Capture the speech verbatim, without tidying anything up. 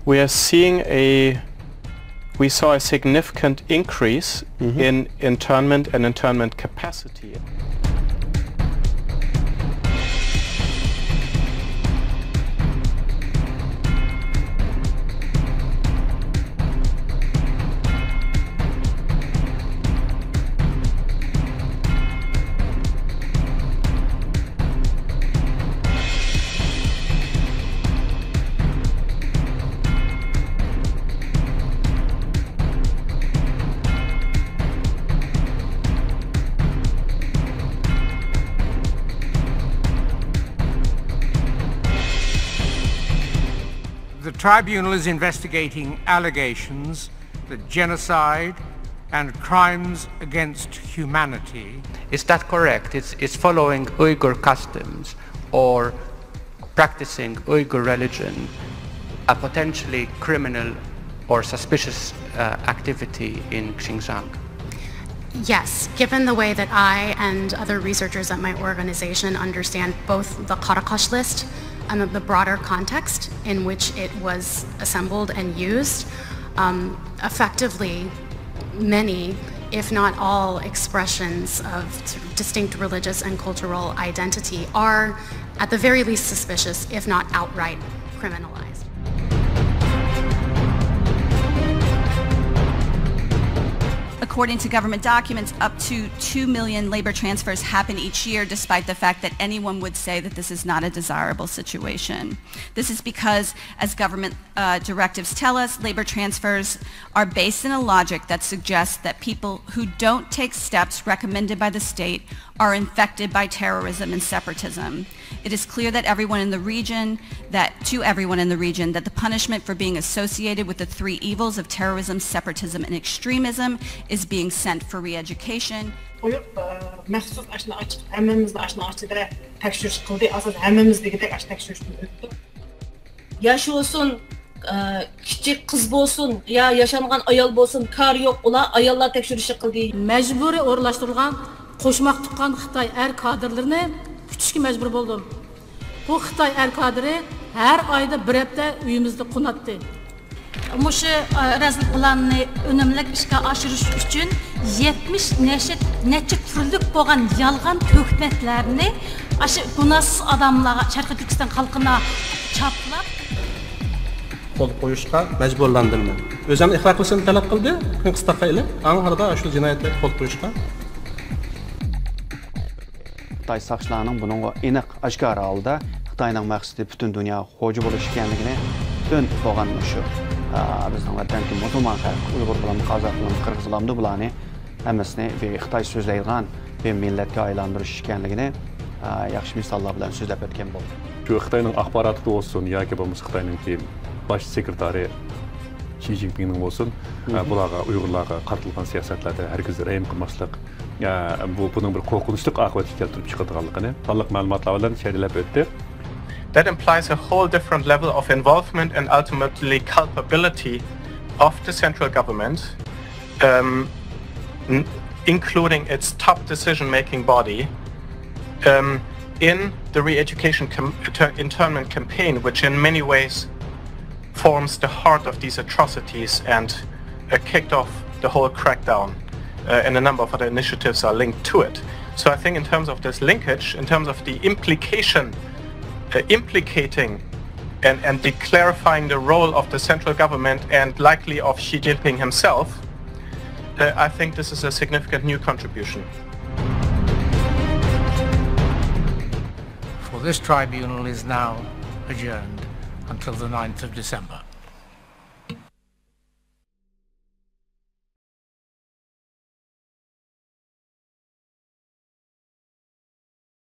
We are seeing a, we saw a significant increase Mhm. in internment and internment capacity. The tribunal is investigating allegations that genocide and crimes against humanity. Is that correct? It's, it's following Uyghur customs or practicing Uyghur religion, a potentially criminal or suspicious, uh, activity in Xinjiang? Yes, given the way that I and other researchers at my organization understand both the Qaraqosh list and the broader context in which it was assembled and used, um, effectively, many, if not all, expressions of distinct religious and cultural identity are, at the very least, suspicious, if not outright criminalized. According to government documents, up to two million labor transfers happen each year, despite the fact that anyone would say that this is not a desirable situation. This is because, as government, uh, directives tell us, labor transfers are based in a logic that suggests that people who don't take steps recommended by the state are infected by terrorism and separatism. It is clear that everyone in the region, that, to everyone in the region, that the punishment for being associated with the three evils of terrorism, separatism, and extremism is being sent for re-education. قويۇپ، ئە، مەخسۇس ئاشۇنى ئاچىق، ھەممىمىزنى ئاشۇنى ئاچىدا تەكشۈرۈش قىلدى. ئاساسەن ھەممىمىز دېگۈدەك ئاشۇ تەكشۈرۈشتىن ئۆتتۇق. ياش بولسۇن، ئە، كىچىك قىز بولسۇن، يا ياشانغان ئايال بولسۇن، كارى يوق، ئۇلار ئاياللار تەكشۈرۈشى قىلدى. مەجبۇرىي ئورۇنلاشتۇرۇلغان قوشماق تۇغقان خىتاي ئەر كادىرلىرىنى كۈتۈشكە مەجبۇر بولدۇم. بۇ خىتاي ئەر كادىرى ھەر ئايدا بىر ھەپتە ئۆيىمىزدە قوناتتى. مۇشۇ، ئە، رەزىل پىلاننى ئۈنۈملۈك ئىشقا ئاشۇرۇش ئۈچۈن يەتمىش نەشە، نەچچە تۈرلۈك بولغان يالغان تۆھمەتلەرنى ئاشۇ گۇناھسىز ئادەملەرگە، شەرقىي تۈركىستان خەلقىگە چاپلاپ، قول قويۇشقا مەجبۇرلاندىم مەن. ئۆزۈمنى ئىقرار قىلىشنى تەلەپ قىلدى، قىستاققا ئېلىپ، ئاڭ ھاردا شۇ جىنايەتلەرگە قول قويۇشقا. خىتاي ساقچىلارنىڭ بۇنىڭغا ئېنىق، ئاشكارا ھالدا خىتاينىڭ مەقسىتى پۈتۈن دۇنياغا خوجا بولۇش ئىكەنلىكىنى، پۈتۈن بولغان مۇشۇ، ئا، بىزنىڭ ۋەتەندىكى مۇسۇلمان خەلق، ئۇيغۇر بولامدۇ، قازاق بولامدۇ، قىرغىز بولامدۇ، بۇلارنى ھەممىسىنى بىر خىتاي سۆزلەيدىغان بىر مىللەتكە ئايلاندۇرۇش ئىكەنلىكىنى، ئا، ياخشى مىساللار بىلەن سۆزلەپ ئۆتكەن بولدۇق. شۇ خىتاينىڭ ئاخباراتىدا بولسۇن ياكى بولمىسا خىتاينىڭكى باش سېكرېتارى شى جىنپىڭنىڭ بولسۇن، مم. ئە، بۇلارغا، ئۇيغۇرلارغا قارىتىلغان سىياسەتلەردە ھەرگىز رەھىم قىلماسلىق، ئە، بۇ، بۇنىڭ بىر قورقۇنچلۇق ئاقىۋەتكە كەلتۈرۈپ چىقىدىغانلىقىنى سانلىق مەلۇماتلار بىلەن شەرھلەپ ئۆتتى. That implies a whole different level of involvement and ultimately culpability of the central government, um, n-, including its top decision-making body, um, in the re-education com-, inter-, internment campaign, which in many ways forms the heart of these atrocities and, uh, kicked off the whole crackdown, uh, and a number of other initiatives are linked to it. So I think in terms of this linkage, in terms of the implication, uh, implicating and, and the clarifying the role of the central government and likely of Xi Jinping himself, uh, I think this is a significant new contribution. For this tribunal is now adjourned until the ninth of December.